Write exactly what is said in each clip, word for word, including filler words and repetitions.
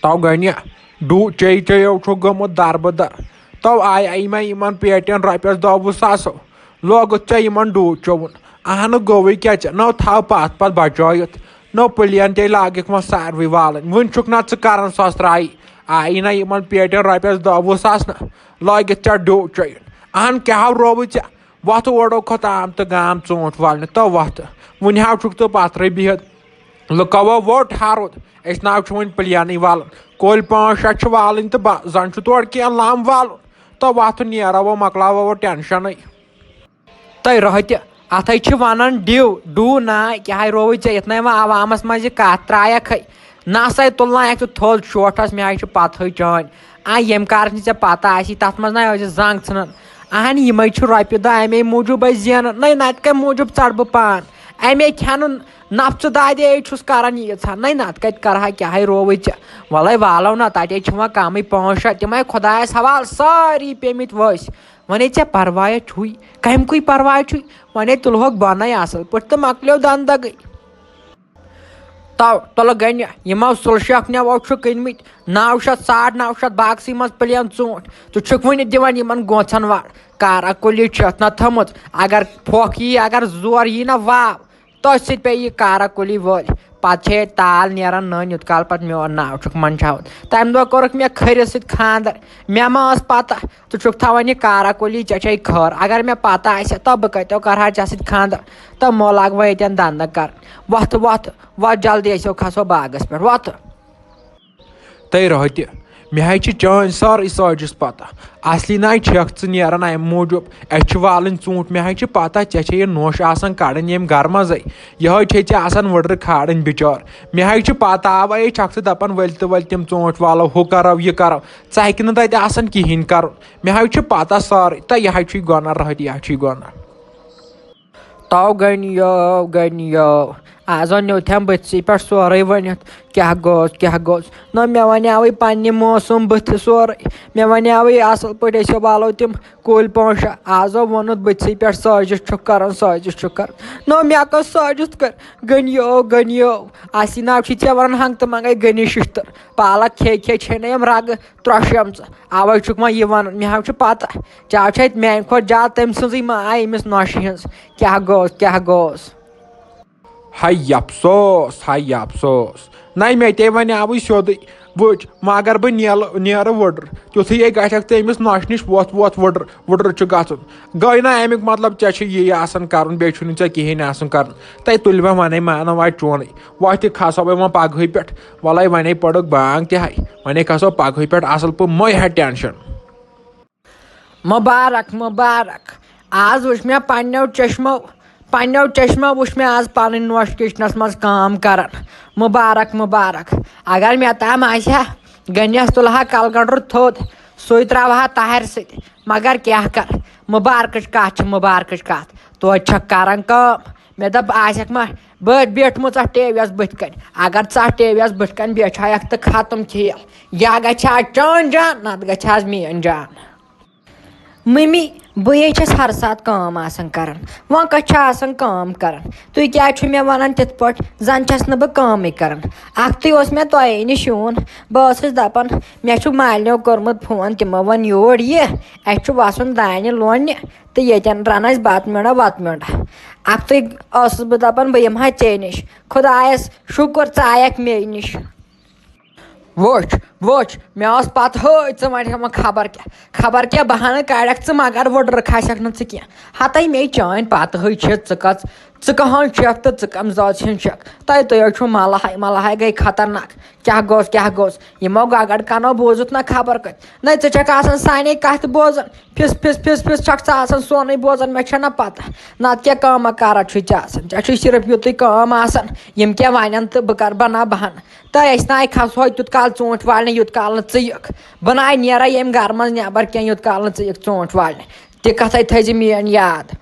تو گٔے نہِ ڈوٗ چے چیو چھُ گوٚمُت دربہٕ در۔ تو آے یِمے یِمن پیٹٮ۪ن رۄپیس دہ وُہ ساسو۔ لوگُتھ ژےٚ یِمن ڈوٗ چووُن۔ اہنہٕ گوٚوُے کیٛاہ ژےٚ؟ نو تھاو پتھ پتھ بچٲیِتھ۔ نو پلین تے لاگکھ وۄنۍ ساروٕے والٕنۍ۔ وُنہِ چھُکھ نہ ژٕ کران سۄسراے؟ آیی نہ یِمن پیٹٮ۪ن رۄپیس دہ وُہ ساس نہ۔ لٲگِتھ ژےٚ ڈوٗ چووُن۔ اہن کیٛاہ ہو رووُے ژےٚ؟ وۄتھٕ اورو کھۄتہٕ عام تہٕ گام ژوٗنٛٹھۍ والنہِ تو وۄتھٕ۔ وُنہِ ہاو چھُکھ ژٕ پتھرٕے بِہِتھ۔ لُکو ووٹ ہرُد۔ أسۍ ناو چھُ وۄنۍ پلینٕے والُن۔ کۄلۍ پانٛژھ شےٚ چھِ والٕنۍ تہٕ بس، زن چھُ تورٕ کینٛہہ لم والُن۔ تو وۄتھٕ نیرو وۄنۍ، مۄکلاوو وۄنۍ ٹینشنٕے۔ تہٕ رۄہہ تہِ، اتھے چھِ ونان ڈیو ڈوٗ نا، کیٛاہ رووُے ژےٚ یتھ نَے وۄنۍ عوامس منٛز یہِ کتھ ترایکھے؟ نہ سا تُلنایکھ ژٕ تھوٚد شوٹھس، مےٚ ہاے چھِ پتہٕے چٲنۍ۔ آ، ییٚمہِ کارٕ نہٕ ژےٚ پتہ آسی، تتھ منٛز نہ ٲسۍ زنگ ژھٕنان۔ اہن، یِمے چھِ رۄپیہِ دہ امے موٗجوٗب أسۍ زینان، نَے نتہٕ کمہِ موٗجوٗب ژڑٕ بہٕ پان؟ امے کھٮ۪نہٕ نفژٕ دادے چھُس کران ییٖژاہ، نَے نتہٕ کتہِ کرٕ ہا، کیٛاہ رووُے ژےٚ؟ وَلَے والو نہ، تتے چھِ وۄنۍ کمٕے پانٛژھ شےٚ، تِمے خۄدایس حوالہٕ سٲری پیمٕتۍ ؤسۍ۔ ونے ژےٚ پرواے چھُے؟ کمہِ کُے پرواے چھُے؟ ونے تُلہوکھ بۄنَے اصل پٲٹھۍ تہٕ مۄکلیو دندگے۔ تو تُلہٕ گنہِ، یِمو سُلہٕ شیخ نٮ۪وو چھُ کٕنمٕتۍ نو شیٚتھ، ساڑ نو شیٚتھ باکسٕے منٛز پلین ژوٗنٛٹھۍ۔ ژٕ چھُکھ وُنہِ دِوان یِمن گونٛژھن وڑ؟ کارا کُلی چھَتھ نہ تھٲمٕژ، اگر پھۄکھ یی، اگر زور یی نہ واو، تٔتھۍ سۭتۍ پیٚیہِ یہِ کارا کُلی وٲلۍ۔ پتہٕ چھے ییٚتہِ تال نیران نٔنۍ، یوٗت کال پتہٕ میون ناو چھُکھ منٛدچھاوان۔ تمہِ دۄہ کوٚرُکھ مےٚ کھٔرِس سۭتۍ خانٛدر، مےٚ ما ٲس پتہ؟ ژٕ چھُکھ تھاوان یہِ کارا کُلی، ژےٚ چھے خٲر۔ اگر مےٚ پتہ آسہِ ہا، تہٕ بہٕ کتیو کرٕ ہا ژےٚ سۭتۍ خانٛدر؟ تہٕ مو لاگہٕ وۄنۍ ییٚتٮ۪ن دنٛدٕ کرٕنۍ۔ وۄتھٕ، وۄتھٕ، وۄتھ جلدی، أسۍ کھسو باغس پٮ۪ٹھ، وۄتھٕ۔ تہٕ رۄہہ تہِ، مےٚ حظ چھِ چٲنۍ سٲرٕے سٲزِش پتہ۔ اصلی نہ چھکھ ژٕ نیران امہِ موٗجوٗب۔ اسہِ چھِ والٕنۍ ژوٗنٛٹھۍ، مےٚ حظ چھِ پتہ ژےٚ چھے یہِ نوٚش آسان کڑٕنۍ ییٚمہِ گرٕ منٛزے۔ یہے چھے ژےٚ آسان وٕڈرٕ کھالٕنۍ بچار۔ مےٚ حظ چھِ پتہ، اوے چھکھ ژٕ دپان ؤلۍ تہٕ ؤلۍ تِم ژوٗنٛٹھۍ والو، ہُہ کرو، یہِ کرو۔ ژٕ ہیٚکہِ نہٕ تتہِ آسان کِہینۍ کرُن۔ مےٚ حظ چھِ پتہ سٲرٕے۔ تہٕ یہِ حظ چھُے گۄناہ، رۄہہ تہِ، یہِ حظ چھُے گۄناہ۔ تو گنیو، گنیو۔ آز نیوٗتھم بٕتھسٕے پٮ۪ٹھ سورُے ؤنِتھ۔ کیٛاہ گوٚژھ، کیٛاہ گوٚژھ؟ نہ، مےٚ ونیاوٕے پننہِ موسم بٕتھِ سورُے۔ مےٚ ونیاوٕے اصل پٲٹھۍ، أسۍ والو تِم کُلۍ پانٛژھ شےٚ۔ آزو ووٚنُتھ بٕتھسٕے پٮ۪ٹھ، سٲزِش چھُکھ کران، سٲزِش چھُکھ کران۔ نہ، مےٚ کۄس سٲزِش کٔر؟ گنیو، گنیو۔ اسی ناو چھِ ژےٚ ونان ہنگ تہٕ منگے گنی ششتٕر۔ پالک کھے کھے چھے نہ یِم رگہٕ ترٛوشمژٕ۔ اوے چھُکھ وۄنۍ یہِ ونان، مےٚ حظ چھُ پتہ۔ ژےٚ حظ چھے میانہِ کھۄتہٕ زیادٕ تٔمۍ سٕنٛزٕے ماے أمِس نۄشہِ ہٕنٛز۔ کیٛاہ گوٚژھ، کیٛاہ گوٚژھ؟ ہاے افسوس، ہاے افسوس۔ نَے مےٚ تے وَنیٛاوٕے سیوٚدُے۔ وٕچھ، وۄنۍ اگر بہٕ نیلہٕ، نیرٕ وٕڈٕر، تیُتھُے ہے گژھکھ ژٕ أمِس نۄشہِ نِش وۄتھ وۄتھ وٕڈٕر، وٕڈٕر چھُ گژھُن۔ گٔے نہ اَمیُک مطلب ژےٚ چھُ یی آسان کَرُن، بیٚیہِ چھُنہٕ ژےٚ کِہیٖنۍ آسان کَرُن۔ تَے تُلۍ وۄنۍ وَنے مانو آز چونٕے۔ وۄتھ تہِ کھسو وۄنۍ پَگہٕے پٮ۪ٹھ۔ وَلَے وَنے پٔرٕکھ بانٛگ تہِ ہاے۔ وَنے کھسو پَگہٕے پٮ۪ٹھ اَصٕل پٲٹھۍ، مَے ہےٚ ٹٮ۪نشَن۔ مُبارک، مُبارک۔ آز وٕچھ مےٚ پنٛنیو چشمو، پنٛنیو چشمو وٕچھ مےٚ آز پنٕنۍ نوش کچنس منٛز کٲم کران۔ مُبارک، مُبارک۔ اگر مےٚ تام آسہِ ہا، گنیس تُلہٕ ہا کلہٕ گنٛڈرٕ تھوٚد، سُے ترٛاوٕ ہا تہرِ سۭتۍ۔ مگر کیٛاہ کر، مُبارکٕچ کتھ چھِ مُبارکٕچ کتھ۔ توتہِ چھکھ کران کٲم۔ مےٚ دوٚپ، آسکھ ما بٔتھۍ بیٖٹھمٕژ اتھ ٹی وی یس بٕتھِ کنۍ؟ اگر ژٕ اتھ ٹی وی یس بٕتھِ کنۍ بیٹھایکھ تہٕ ختم کھیل۔ یا گژھِ ہا چٲنۍ جان، نتہٕ گژھِ ہا میٲنۍ جان۔ مٔمی، بہٕ ہے چھَس ہر ساتہٕ کٲم آسان کران۔ وۄنۍ کَتھ چھِ آسان کٲم کران؟ تُہۍ کیٛازِ چھِو مےٚ وَنان تِتھ پٲٹھۍ؟ زَن چھَس نہٕ بہٕ کٲمٕے کران۔ اَکھتُے اوس مےٚ تۄہے نِش یُن۔ بہٕ ٲسٕس دَپان، مےٚ چھُ مالنیو کوٚرمُت فون، تِمو ووٚن یور یہِ، اَسہِ چھُ وَسُن دانہِ لوننہِ تہٕ ییٚتٮ۪ن رَنہٕ اَسہِ بَتہٕ میوٚنٛڈا وَتہٕ میوٚنٛڈا۔ اَکھتُے ٲسٕس بہٕ دَپان، بہٕ یِمہٕ ہا ژے نِش۔ خۄدایَس شُکُر، ژٕ آیَکھ مے نِش۔ وٕچھ، وٕچھ، مےٚ ٲس پتہٕے ژٕ وَنہِ ہا وۄنۍ خبر کیٛاہ، خبر کیٛاہ بہانہٕ کَڑکھ ژٕ، مگر وٕڈرٕ کھسکھ نہٕ ژٕ کینٛہہ۔ ہَتَے مے چٲنۍ پتہٕے چھِ، ژٕ کَژ، ژٕ کٕہٕنۍ چھَکھ تہٕ ژٕ کَم زٲژ ہِنٛز چھَکھ۔ تۄہہِ، تُہۍ حظ چھِو مَلہٕ ہَے، مَلہٕ ہَے گٔے خطرناک۔ کیٛاہ گوٚژھ، کیٛاہ گوٚژھ؟ یِمو گَگَر کَنو بوٗزُتھ نہ خبر کَتہِ۔ نَے ژٕ چھَکھ آسان سانے کَتھِ بوزان۔ پھِس، پھِس، پھِس، پھِس چھَکھ ژٕ آسان سونُے بوزان، مےٚ چھَنہ پَتہ۔ نَتہٕ کیٛاہ کٲمہ کارہ چھُے ژےٚ آسان؟ ژےٚ چھُے صرف یُتُے کٲم آسان، یِم کیٛاہ وَنَن تہٕ بہٕ کَرٕ بَناو بہانہٕ۔ تہٕ أسۍ نہ کھسہو تیُتھ کال ژوٗنٛٹھۍ والنہِ، یُتھ کال نہٕ ژٕ یِکھ۔ بہٕ نہ نیرے ییٚمہِ گرٕ منٛز نٮ۪بر کینٛہہ، یُتھ کال نہٕ ژٕ یِکھ ژوٗنٛٹھۍ والنہِ۔ تہِ کتھے تھٲیزِ میٲنۍ یاد۔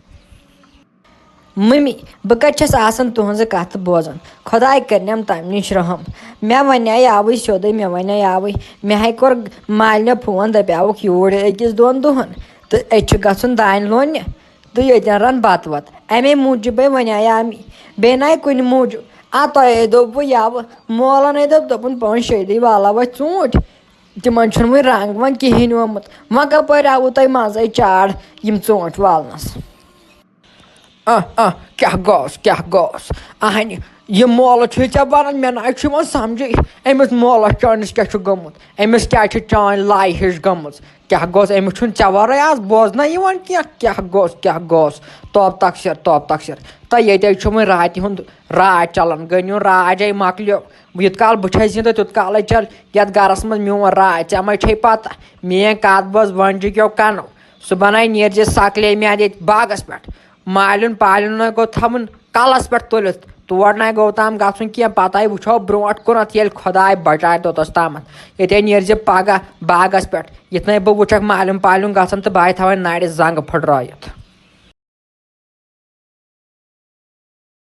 مٔمی، بہٕ کتہِ چھَس آسان تُہنٛزٕ کتھٕ بوزان؟ خۄداے کٔرنٮ۪م تمہِ نِش رحم۔ مےٚ ونے یاوٕے سیوٚدُے، مےٚ ونے یاوٕے۔ مےٚ ہے کوٚر مالنہِ فون، دپیاوُکھ یوٗرۍ أکِس دۄن دۄہن تہٕ أسۍ چھِ گژھُن دانہِ لوننہِ۔ تہٕ ییٚتٮ۪ن رَن بَتہٕ وَتہٕ۔ اَمے موٗجوٗبَے وَنیٛاے آمی۔ بیٚیہِ نَے کُنہِ موٗجوٗب۔ آ، تۄہے دوٚپوُ یَوٕ، مولَن ہے دوٚپ، دوٚپُن، "پانٛژھ شےٚ دۄہہِ والو أسۍ ژوٗنٛٹھۍ، تِمَن چھُنہٕ وۄنۍ رنٛگ ونٛگ کِہیٖنۍ آمُت، وۄنۍ کَپٲرۍ آوُ تۄہہِ منٛزَے چاڑ یِم ژوٗنٛٹھۍ والنَس؟" آ، آ، کیٛاہ گوٚوس، کیٛاہ گوٚوس؟ اہنہِ، یہِ مولہٕ چھُے ژےٚ وَنان، مےٚ نہ حظ چھُ یِوان سَمجھٕے، أمِس مولَس چٲنِس کیٛاہ چھُ گوٚمُت؟ أمِس کیٛاہ چھِ چٲنۍ لایہِ ہِش گٔمٕژ؟ کیٛاہ گوٚوس؟ أمِس چھُنہٕ ژےٚ وَرٲے آز بوزنَے یِوان کینٛہہ۔ کیٛاہ گوٚوس، کیٛاہ گوٚوس؟ توب تقصیر، توب تقصیر۔ تہٕ ییٚتہِ حظ چھُ وۄنۍ راتہِ ہُنٛد راج چَلان، گٔنِو راجے مۄکلیو۔ یُتھ کال بہٕ چھَس زِندٕ، تیُتھ کالَے چَلہِ یَتھ گَرَس منٛز میون راج۔ ژےٚ ما چھے پَتہ، میٛٲنۍ کَتھ بوز وۄنۍ چھُکھ یو کَنو۔ صُبحن آے نیرزِ سکلے میٛادِ ییٚتہِ باغس پٮ۪ٹھ۔ مالیُن پالیُن نَے گوٚو تھاوُن کلس پٮ۪ٹھ تُلِتھ۔ تور نَے گوٚو تام گژھُن کینٛہہ۔ پتہٕ آے وٕچھو برونٛٹھ کُنتھ، ییٚلہِ خۄداے بچایہِ توٚتس تامتھ۔ ییٚتہِ نیرزِ پگاہ باغس پٮ۪ٹھ۔ یِتھ نَے بہٕ وٕچھکھ مالیُن پالیُن گژھان تہٕ بہٕ آے تھاوان نرِ زنٛگہٕ پھٕٹرٲیِتھ۔